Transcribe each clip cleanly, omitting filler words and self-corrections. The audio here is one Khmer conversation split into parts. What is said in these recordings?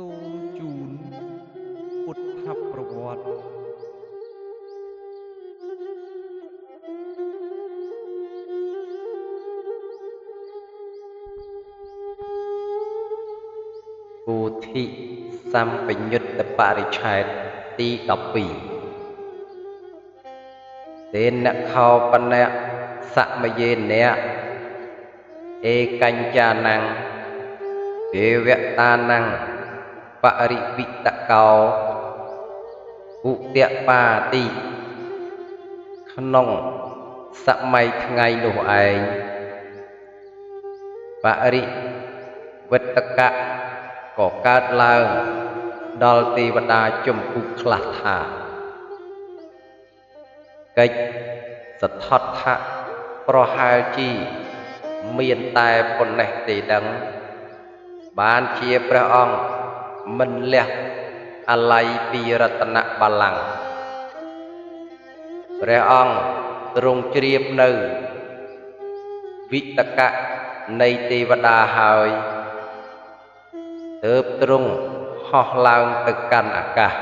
សូមជូនពុទ្ធប្រវត្តិ ពោធិសម្បយុត្តបរិច្ឆេទទី12 ទេនខោបនៈសមយេនៈ ឯកញ្ចានំ ទេវតានំ បរិវិតកោ ឧតបាតិ ក្នុងសម័យថ្ងៃនោះឯង បរិវិតកៈក៏កើតឡើងដល់ទេវតាជំពូកខ្លះថា កិច្ចសទ្ធដ្ឋៈប្រហែលជាមានតែប៉ុណ្ណេះទេដឹង បានជាព្រះអង្គមិនលះអាល័យពីរតនបល្ល័ង្ក ព្រះអង្គទ្រង់ជ្រាបនៅវិតកៈនៃទេវតាហើយ ទើបទ្រង់ហោះឡើងទៅកាន់អាកាស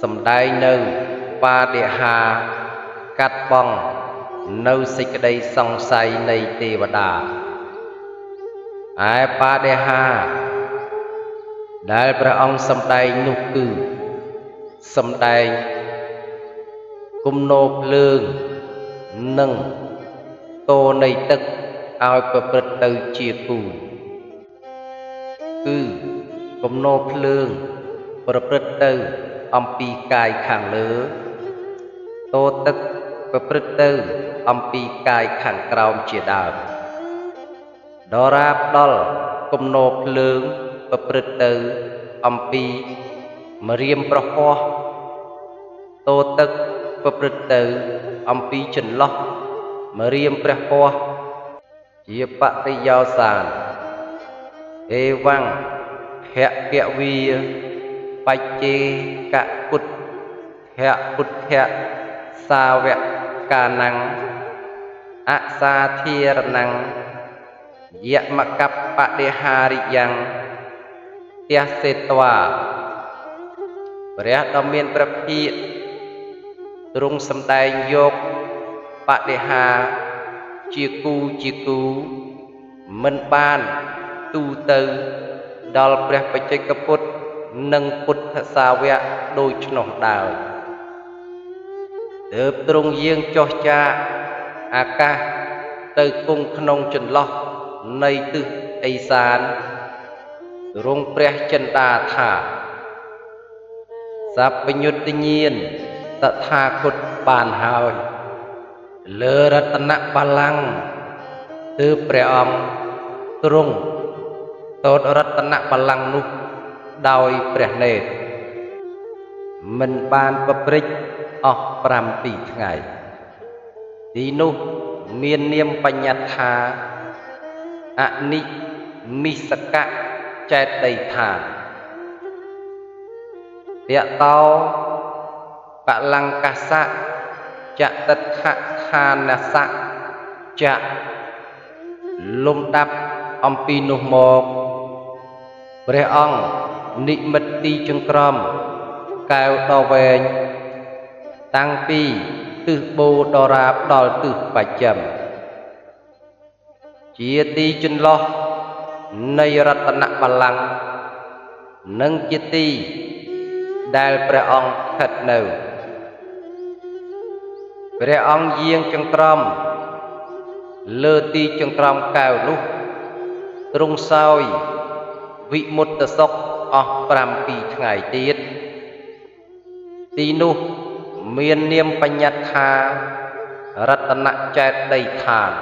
សម្ដែងនៅបាដិហាកាត់បងនៅសេចក្តីសង្ស័យនៃទេវតា ឯបាដិហាដែលព្រះអង្គសម្ដែងនោះគឺសម្ដែងគំនរភ្លើងនិងតោនៃទឹកឲ្យប្រព្រឹត្តទៅជាគូ គឺគំនរភ្លើងប្រព្រឹត្តទៅអំពីកាយខាងលើ តោទឹកប្រព្រឹត្តទៅអំពីកាយខាងក្រោមជាដើម ដរាបដល់គំនរភ្លើងប្រព្រឹត្តទៅអំពីម្រាមប្រហោះ តោទឹកប្រព្រឹត្តទៅអំពីចន្លោះម្រាមព្រះហស្ថជាបរិយោសាន អេវ៉ង្គភគវាបច្ចេកពុទ្ធពុទ្ធសាវកានំ អសាធារណំ យមកបដិហារិយ៉ាង ទសេត្វា ព្រះដ៏មានព្រះភិក្ខទ្រង់សម្ដែងយកបដិហាជាគូជាគូមិនបានទូទៅដល់ព្រះបច្ចេកពុទ្ធនិងពុទ្ធសាវកដូច្នោះឡើយ ទើបទ្រង់យាងចុះចាកអាកាសទៅគង់ក្នុងចន្លោះនៃទិសឦសាន ទ្រង់ព្រះចិន្តាថា សព្វញុត្តញាណតថាគតបានហើយលើរតនបល្ល័ង្ក ទើបព្រះអង្គទ្រង់ទតរតនបល្ល័ង្កនោះដោយព្រះនេត្រ មិនបានប្រព្រឹត្តអស់7ថ្ងៃ ទីនោះមាននាមបញ្ញត្តិថា អនិមិសកៈចេតិយដ្ឋាន តតោបលង្កសៈចតិដ្ឋឋានសៈចៈ លំដាប់អំពីនោះមក ព្រះអង្គនិមិត្តទីចង្ក្រមកែវដ៏វែង តាំងពីទិសបូដរាបដល់ទិសបច្ចឹម ជាទីចន្លោះនៃរតនបល្ល័ង្ក និងជាទីដែលព្រះអង្គស្ថិតនៅ ព្រះអង្គយាងចង្ក្រមលើទីចង្ក្រមកែវនោះ ទ្រង់សោយវិមុតតិសុខអស់7ថ្ងៃទៀត ទីនោះមាននាមបញ្ញត្តិថា រតនចេតិយដ្ឋាន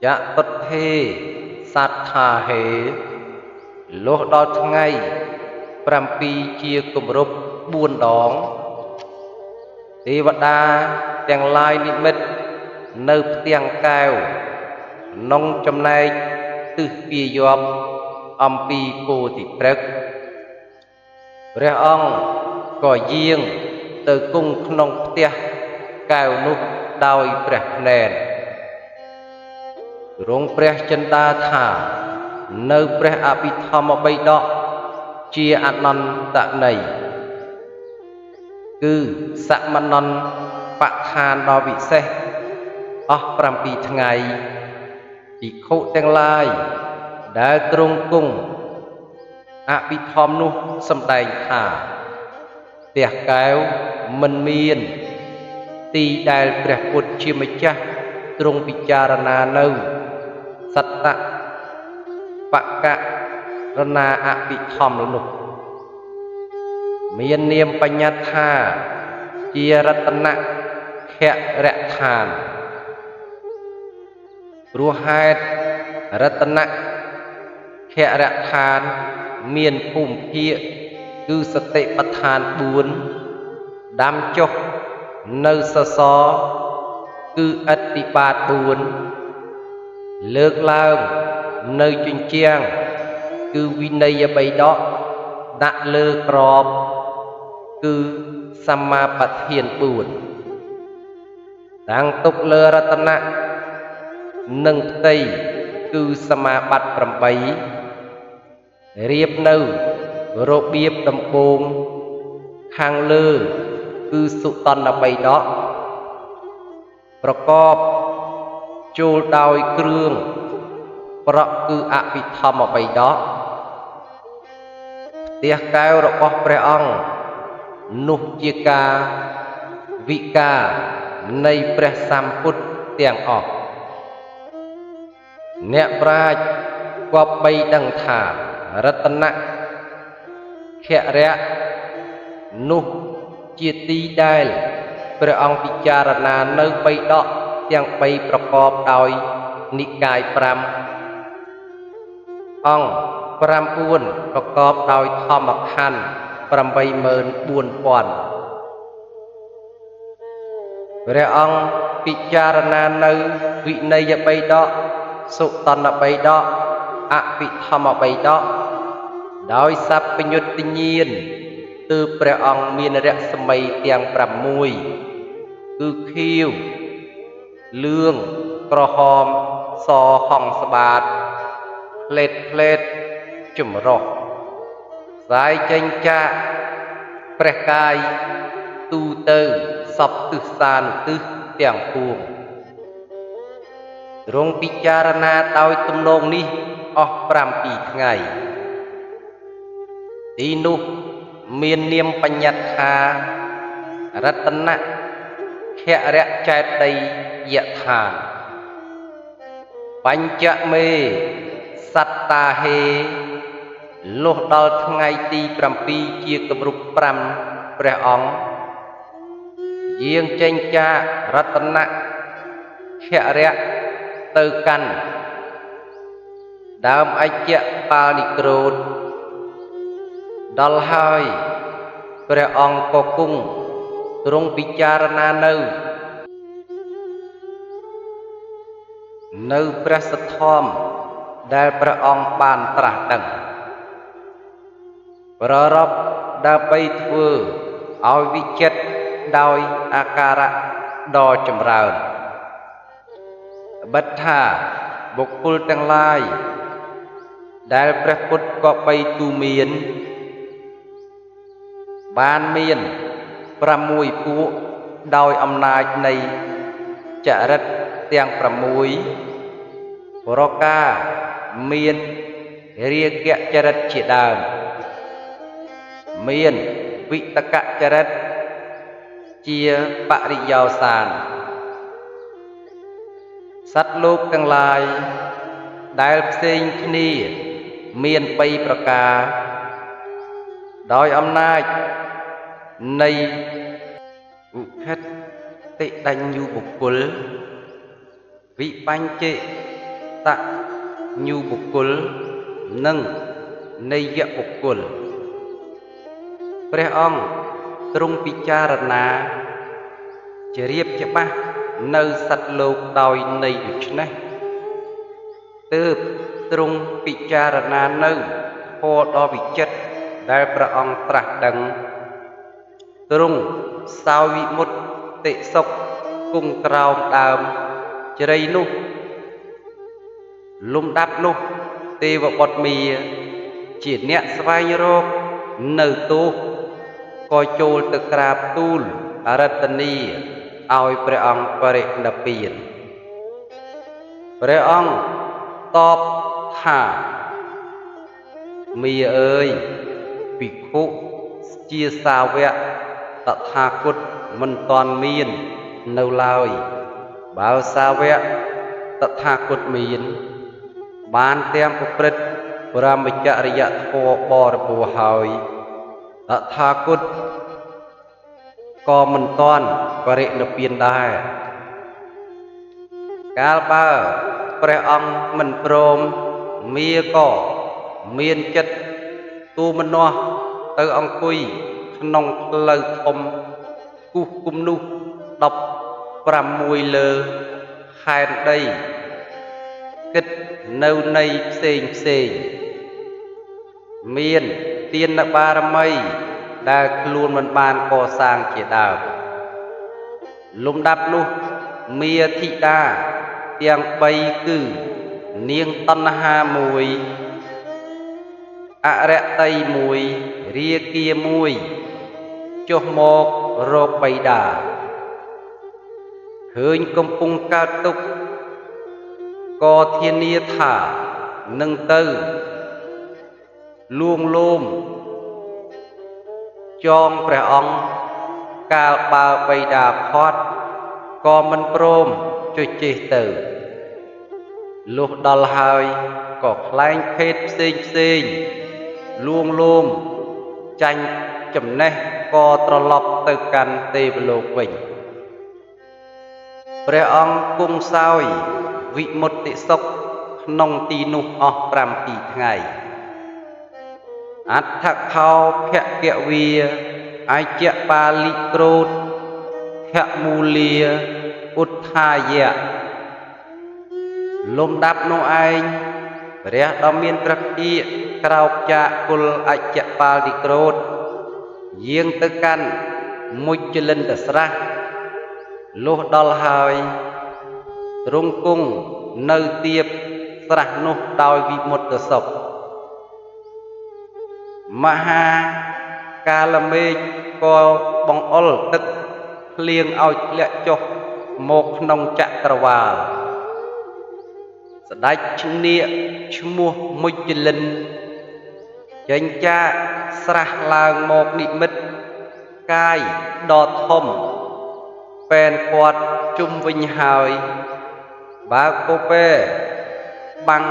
ចតុទ្ថេសត្ថាហេ លុះដល់ថ្ងៃ7ជាគម្រប់4ដង ទេវតាទាំងឡាយនិមិត្តនៅផ្ទាំងកែវក្នុងចំណែកទិសពាយ័ព្យអំពីពោធិព្រឹក្ស ព្រះអង្គក៏យាងទៅគង់ក្នុងផ្ទះកែវនោះដោយព្រះភ្នែន ទ្រង់ព្រះចិន្តាថា នៅព្រះអភិធម្មបិដកជាអនន្តន័យគឺសមនន្តបដ្ឋានដ៏វិសេសអស់7ថ្ងៃភិក្ខុទាំងឡាយដែលទ្រង់គង់អភិធម្មនោះសម្ដែងថាផ្ទះកែវមិនមានទីដែលព្រះពុទ្ធជាម្ចាស់ទ្រង់ពិចារណានៅសត្តបករណាអភិធម្មនោះមាននាមបញ្ញត្តិថាជារតនខរឋានព្រោះហេតុរតនខរឋានមានភូមិភាគគឺសតិប្បដ្ឋាន4ដាំចុះនៅសសរគឺឥទ្ធិបាត4លើកឡើងនៅជញ្ជាំងគឺវិន័យបិដកដាក់លើក្របគឺសម្មាបធាន4តាំងទុកលើរតនៈនិងផ្ទៃគឺសមាបត្តិ8រៀបនៅរបៀបដំបូងខាងលើគឺសុតន្តបិដកប្រកបចូលដោយគ្រឿងប្រក់គឺអភិធម្មបិដកផ្ទះកែវរបស់ព្រះអង្គនោះជាការវិការនៃព្រះសម្ពុទ្ធទាំងអស់អ្នកប្រាជ្ញគប្បីដឹងថារតនខរៈនោះជាទីដែលព្រះអង្គពិចារណានៅបិដកទាំង3ប្រកបដោយនិកាយ5អង្គ9ប្រកបដោយធម្មខណ្ឌ84000ព្រះអង្គពិចារណានៅវិន័យបិដកសុតន្តបិដកអភិធម្មបិដកដោយសព្វញ្ញុត្តញាណទើបព្រះអង្គមានរស្មីទាំង6គឺខៀវលឿងក្រហមសហង្សបាតផ្លេតផ្លេតចម្រុះផ្សាយចេញចាកព្រះកាយទូទៅសពទិសានុទិសទាំងពួងទ្រង់ពិចារណាដោយទំនងនេះអស់7ថ្ងៃទីនោះមាននាមបញ្ញត្តិថារតនខរៈចេតិយដ្ឋានបញ្ចមេសត្តាហេលុះដល់ថ្ងៃទី7ជាគម្រប់5ព្រះអង្គយាងចេញចាករតនខរៈទៅកាន់ដើមអជ្ជបាលនិក្រូធដល់ហើយព្រះអង្គក៏គង់ទ្រង់ពិចារណានៅព្រះសទ្ធំដែលព្រះអង្គបានត្រាស់ដឹងប្ររពដើម្បីធ្វើឲ្យវិចិត្រដោយអាការៈដ៏ចម្រើនបិទថាបុគ្គលទាំងឡាយដែលព្រះពុទ្ធក៏បីទូមានបានមាន6ពួកដោយអំណាចនៃចរិតទាំង6ប្រការមានរាគចរិតជាដើមមានវិតកចរិតជាបរិយោសានសត្វលោកទាំងឡាយដែលផ្សេងគ្នាមាន3ប្រការដោយអំណាចនៃឧខិតតិដញ្ញូបុគ្គលវិបញ្ចេតញ្ញូបុគ្គលនិងនយបុគ្គលព្រះអង្គទ្រង់ពិចារណាជ្រាបច្បាស់នៅសត្វលោកដោយន័យដូច្នេះទើបទ្រង់ពិចារណានៅធម៌ដ៏វិចិត្រដែលព្រះអង្គត្រាស់ដឹងទ្រង់សោយវិមុតតិសុខគង់ក្រោមដើមជ្រៃនោះលំដាប់នោះ ទេវបុត្រមាជាអ្នកស្វែងរកនៅទោសក៏ចូលទៅក្រាបទូលអរតនីឲ្យព្រះអង្គបរិនិព្វានព្រះអង្គតបថាមាអើយភិក្ខុជាសាវកតថាគតមិនទាន់មាននៅឡើយបើសាវកតថាគតមានបានទាំងប្រព្រឹត្តព្រហ្មចរិយធម៌បរិបូរណ៍ហើយតថាគតក៏មិនទាន់បរិនិព្វានដែរកាលបើព្រះអង្គមិនព្រមមាក៏មានចិត្តទូមនាស់ទៅអង្គុយក្នុងផ្លូវធំគូសគំនោះ16លើផែនដីគិតនៅនៃផ្សេងផ្សេងមានទានបារមីដែលខ្លួនមិនបានកសាងជាដើមលំដាប់នោះមាធិតាទាំង3គឺនាងតណ្ហា1អរតី1រាគា1ចុះមករកបិតាឃើញកំពុងកើតទុក្ខក៏ធានាថានឹងទៅលួងលោមចងព្រះអង្គកាលបើបិតាខាត់ក៏មិនព្រមជជែកទៅលុះដល់ហើយក៏ក្លែងភេទផ្សេងផ្សេងលួងលោមចាញ់ចំណេះក៏ត្រឡប់ទៅកាន់ទេវលោកវិញព្រះអង្គគង់សោយវិមុតតិសុខក្នុងទីនោះអស់7ថ្ងៃអដ្ឋខោភគវាអជ្ជបាលិក្រោធធមូលាឧទ្ធាយៈលំដាប់នោះឯងព្រះដ៏មានព្រះភិក្ខក្រោកចាកគុលអជ្ជបាលិក្រោធយាងទៅកាន់មុជលិន្ទស្រះលុះដល់ហើយទ្រង់គង់នៅទៀបស្រះនោះដោយវិមុតតិសុខមហាកាលមេឃក៏បង្អុលទឹកភ្លៀងឲ្យធ្លាក់ចុះមកក្នុងចក្រវាលស្ដេចឈ្នៀកឈ្មោះមុជលិនចេញចាកស្រះឡើងមកនិមិត្តកាយដ៏ធំពេនគាត់ជុំវិញហើយបើកពពែបាំង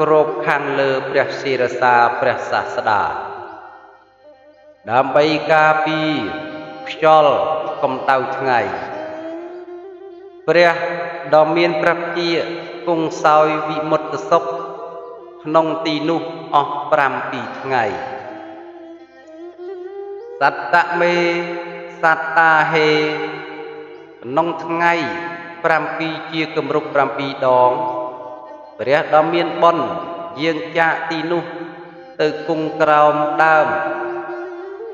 គ្របខាងលើព្រះសិរសាព្រះសាស្តាដើម្បីការពារខ្យល់កម្ដៅថ្ងៃព្រះដ៏មានព្រះភិក្ខគង់សោយវិមុតតិសុខក្នុងទីនោះអស់7ថ្ងៃសត្តមេសត្តាហេក្នុងថ្ងៃ7ជាគម្រប់7ដងព្រះដ៏មានបុណ្យយាងចាកទីនោះទៅគង់ក្រោមដើម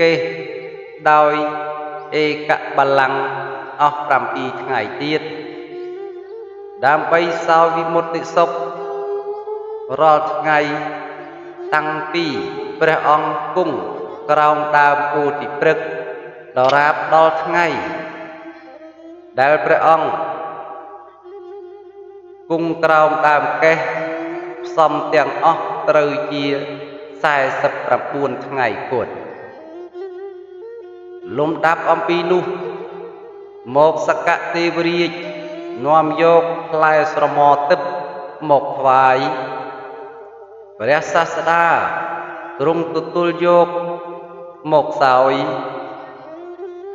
កេះដោយឯកបល្ល័ង្កអស់7ថ្ងៃទៀតដើម្បីសោយវិមុតតិសុខរាល់ថ្ងៃតាំងពីព្រះអង្គគង់ក្រោមដើមពោធិព្រឹក្សដរាបដល់ថ្ងៃដែលព្រះអង្គគង់ក្រោមដើមកេះផ្សំទាំងអស់ត្រូវជា49ថ្ងៃគត់លំដាប់អំពីនោះមកសកទេវរាជនាំយកផ្លែស្រមទឹកមកថ្វាយព្រះសាស្តាទ្រង់ទទួលយកមកសោយ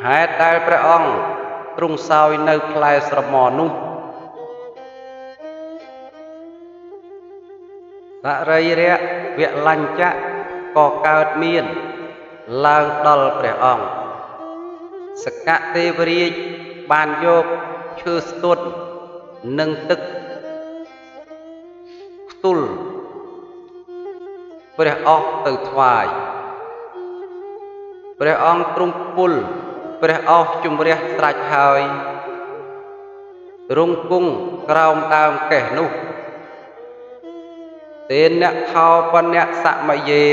ហេតុដែលព្រះអង្គទ្រង់សោយនៅផ្លែស្រមនោះសរីរៈវលញ្ចៈក៏កើតមានឡើងដល់ព្រះអង្គសកទេវរាជបានយកឈើស្ទួននិងទឹកខ្ទុលព្រះអស់ទៅថ្វាយព្រះអង្គទ្រង់ពុលព្រះអស់ជំរះស្រេចហើយទ្រង់គង់ក្រោមដើមកេះនោះ ទេនខោបនសមយេ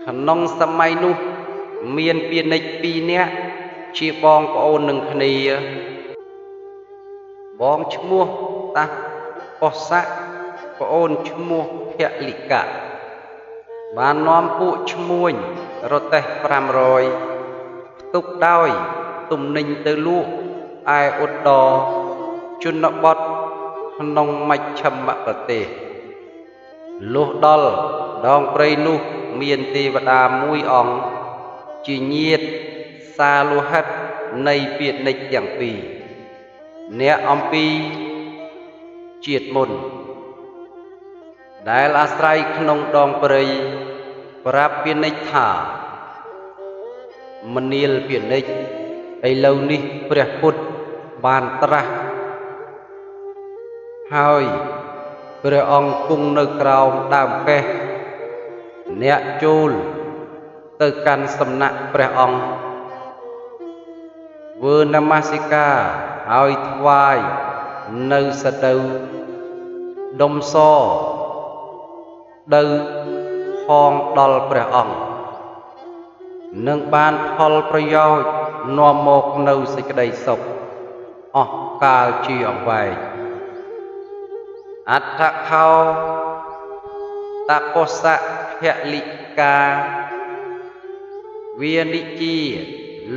ក្នុងសម័យនោះមានពាណិជ្ជពីរនាក់ជាបងប្អូននឹងគ្នាបងឈ្មោះតាបស្សៈប្អូនឈ្មោះភលិកៈបាននាំពួកឈ្មួញរទេះ500ផ្ទុកដោយទំនិញទៅលក់ឯឧត្តរជនបទក្នុងមជ្ឈិមប្រទេសលុះដល់ដងព្រៃនោះមានទេវតាមួយអង្គជាញាតិសាលោហិតនៃពាណិជ្ជទាំងពីរអ្នកអំពីជាតិមុនដែលអាស្រ័យក្នុងដងព្រៃប្រាប់ពាណិជ្ជថាមនាលពាណិជ្ជឥឡូវនេះព្រះពុទ្ធបានត្រាស់ហើយព្រះអង្គគង់នៅក្រោមដើមកេះអ្នកចូលទៅកាន់សំណាក់ព្រះអង្គធ្វើនមស្ការហើយថ្វាយនៅសដៅដុំសដៅផងដល់ព្រះអង្គនឹងបានផលប្រយោជន៍នាំមកនៅសេចក្តីសុខអស់កាលជាអង្វែងអដ្ឋខោតបស្សៈភលិកាវានិជា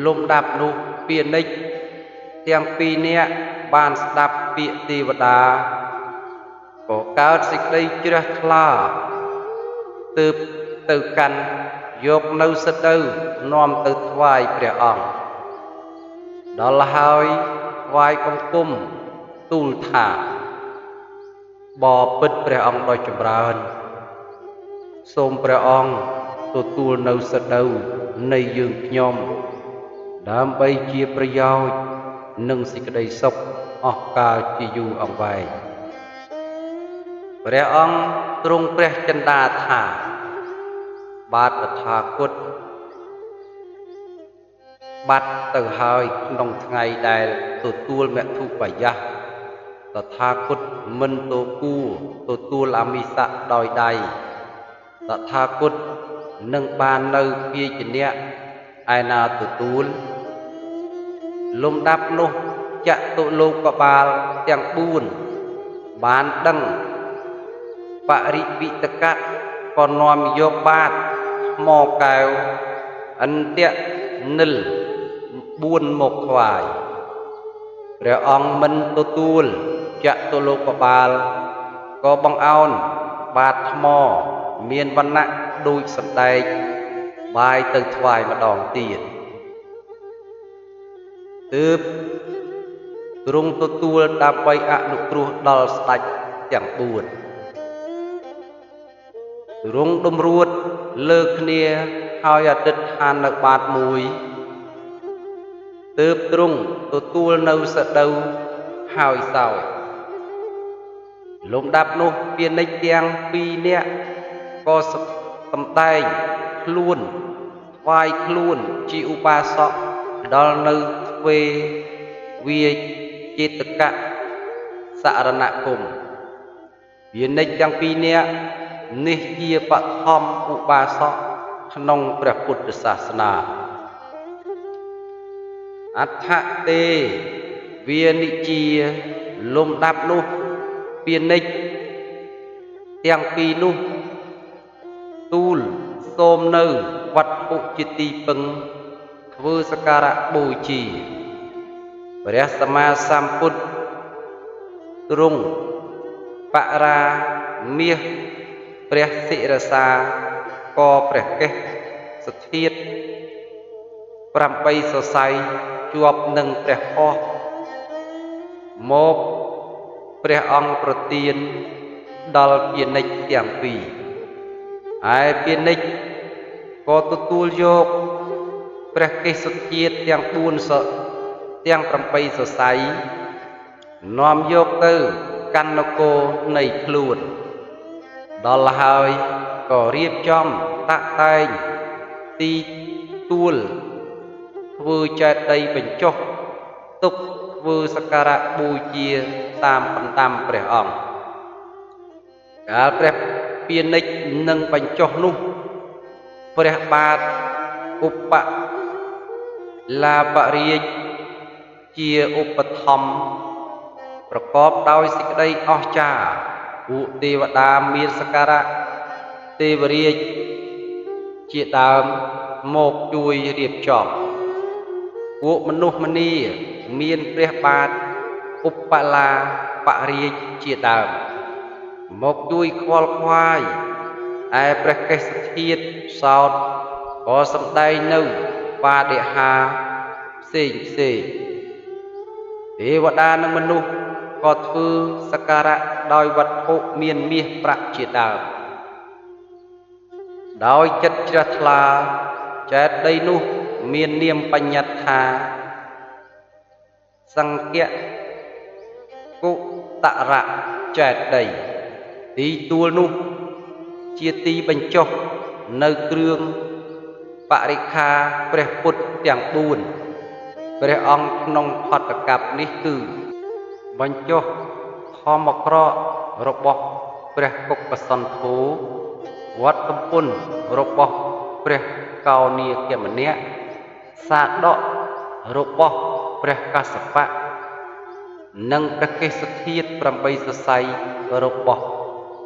លំដាប់នោះពាណិជ្ជទាំងពីរនាក់បានស្ដាប់ពាក្យទេវតាក៏កើតសេចក្តីជ្រះថ្លាទើបទៅកាន់យកនៅសដៅនាំទៅថ្វាយព្រះអង្គដល់ហើយថ្វាយបង្គំទូលថាបពិតព្រះអង្គដ៏ចម្រើនសូមព្រះអង្គទទួលនៅសដៅនៃយើងខ្ញុំដើម្បីជាប្រយោជន៍និងសេចក្តីសុខអស់កាលជាយូរអង្វែងព្រះអង្គទ្រង់ព្រះចិន្តាថាបាទតថាគតបាត់ទៅហើយក្នុងថ្ងៃដែលទទួលមធុបាយៈតថាគតមិនទគួរទទួលអមិសៈដោយដៃតថាគតនឹងបាននៅពាជនៈឯណាទទួលលំដាប់នោះចតុលោកបាលទាំង4បានដឹងបរិវិតកៈក៏នាំយកបាតថ្មកែវអន្ទៈនិល4មកថ្វាយព្រះអង្គមិនទទួលចតុលោកបាលក៏បង្អោនបាតថ្មមានវណ្ណៈដូចសណ្ដែកបាយទៅថ្វាយម្ដងទៀតទើបទ្រង់ទទួលដើម្បីអនុគ្រោះដល់ស្ដេចទាំង4ទ្រង់តម្រួតលើគ្នាហើយអធិដ្ឋាននៅបាតមួយទើបទ្រង់ទទួលនៅសដៅហើយសោយលំដាប់នោះពាណិជ្ជទាំងពីរនាក់ក៏សម្ដែងខ្លួនថ្វាយខ្លួនជាឧបាសកដល់នៅទ្វេវាចេតកៈសរណគមពាណិជ្ជទាំងពីរនាក់នេះជាបឋមឧបាសកក្នុងព្រះពុទ្ធសាសនាអដ្ឋទេវានិជាលំដាប់នោះពាណិជ្ជទាំងពីរនោះទូលសូមនៅវត្ថុជាទីពឹងធ្វើសក្ការៈបូជាព្រះសម្មាសម្ពុទ្ធទ្រង់បរាមាសព្រះសិរសាក៏ព្រះកេសធាតុ8សរសៃជាប់នឹងព្រះហស្ថមកព្រះអង្គប្រទានដល់ពាណិជ្ជទាំងពីរឯពាណិជ្ជក៏ទទួលយកព្រះកេសជាតិទាំង4សទាំង8សរសៃនាំយកទៅកាន់នគរនៃខ្លួនដល់ហើយក៏រៀបចំតាក់តែងទីទួលធ្វើចេតិយបញ្ចុះទុកធ្វើសក្ការៈបូជាតាមបណ្ដាំព្រះអង្គ កាលព្រះពាណិជ្ជនឹងបញ្ចុះនោះព្រះបាទឧបឡាបរាជជាឧបត្ថម្ភប្រកបដោយសេចក្តីអស្ចារ្យពួកទេវតាមានសក្ការៈទេវរាជជាដើមមកជួយរៀបចំពួកមនុស្សម្នាមានព្រះបាទឧបឡាបរាជជាដើមមកជួយខ្វល់ខ្វាយឯព្រះកេសធាតុសោតក៏សម្ដែងនៅបាដិហាផ្សេងផ្សេងទេវតានិងមនុស្សក៏ធ្វើសក្ការៈដោយវត្ថុមានមាសប្រាក់ជាដើមដោយចិត្តជ្រះថ្លាចេតិយនោះមាននាមបញ្ញត្តិថាសង្ឃគុតរៈចេតិយទីទួលនោះជាទីបញ្ចុះនៅគ្រឿងបរិក្ខារព្រះពុទ្ធទាំង4ព្រះអង្គក្នុងផតកັບនេះគឺបញ្ចុះធម្មក្រករបស់ព្រះកុកសន្ធោវត្តកំពុនរបស់ព្រះកោនាគមនៈសាដករបស់ព្រះកសបៈនិងព្រះកេសធាតុ8សរសៃរបស់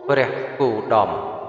ព្រះគោដម។